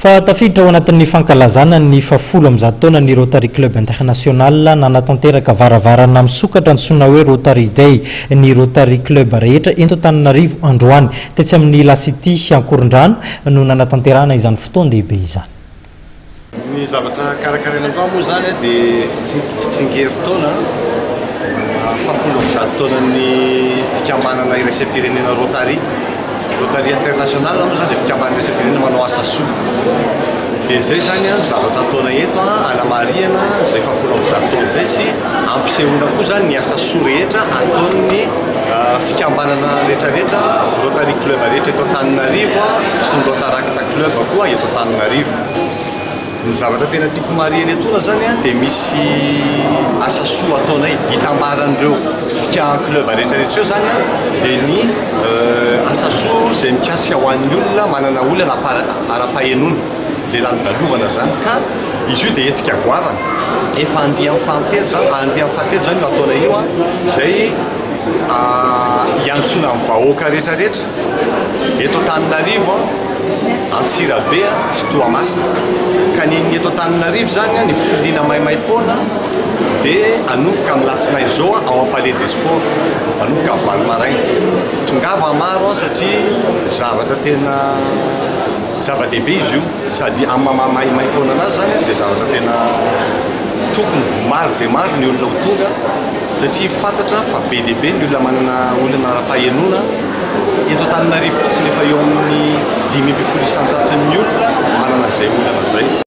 Fa tafiditra ao anatin'ny fankalazana ny fahafolo amin'izato taona ny Rotary Club International nanatanteraka varavarana misokatra antsoina hoe Rotary Day ny Rotary Club rehetra eto Antananarivo androany. Tetsy amin'ny La City Ankorondrano no nanatanterahana izany fotoan-dehibe izany. Ny zavatra karakaraina androany moa izany dia fitsingerin-taona fahafolo amby zato taonan'ny fikambanana iraisam-pirenena Rotary. Rotary International moa izany dia fikambanana iraisam-pirenena manao asa soa. Dia izay izany ny zavatra ataonay eto hanamarihana izay fahafolo amby zato taona izay sy hampisehoana koa izany ny asa soa rehetra ataon'ny fikambanana rehetrarehetra, Rotary Club rehetra eto Antananarivo sy ny Rotaract Club koa eto Antananarivo. Ny zavatra tena tiako marihana etoana izany dia misy asa soa ataonay hitambaran'ireo fika club rehetrarehetra ireo izany dia ny asa soa izay mikasika ho an'ny olona manana olana ara-pahenoana, ilay lalodalovana izany ka izy io dia hetsika goavana efa andiany fahatelo izany, andiany fahatelo izany io ataonay io izay hiantsoana ny vahoaka rehetrarehetra eto Antananarivo, Antsirabe sy Toamasina. Ka ny ny eto Antananarivo izany ny fitiliana maimaimpoana dia hanomboka amin'ny alatsinainy izao ao amin'ny Palais des Sports, manomboka amin'ny 8 maraina. Tongava maro satria zavatra tena zava-dehibe izy io sady amin'ny maha maimaimpoana anazy izany dia zavatra tena tokony ho maro dia maro ny olona ho tonga satria fantatra fa be dia be ny olona manana olana ara-pahenoana eto Antananarivo fotsiny efa eo amin'ny 15 isan-jaton'ny olona manana izay olana izay.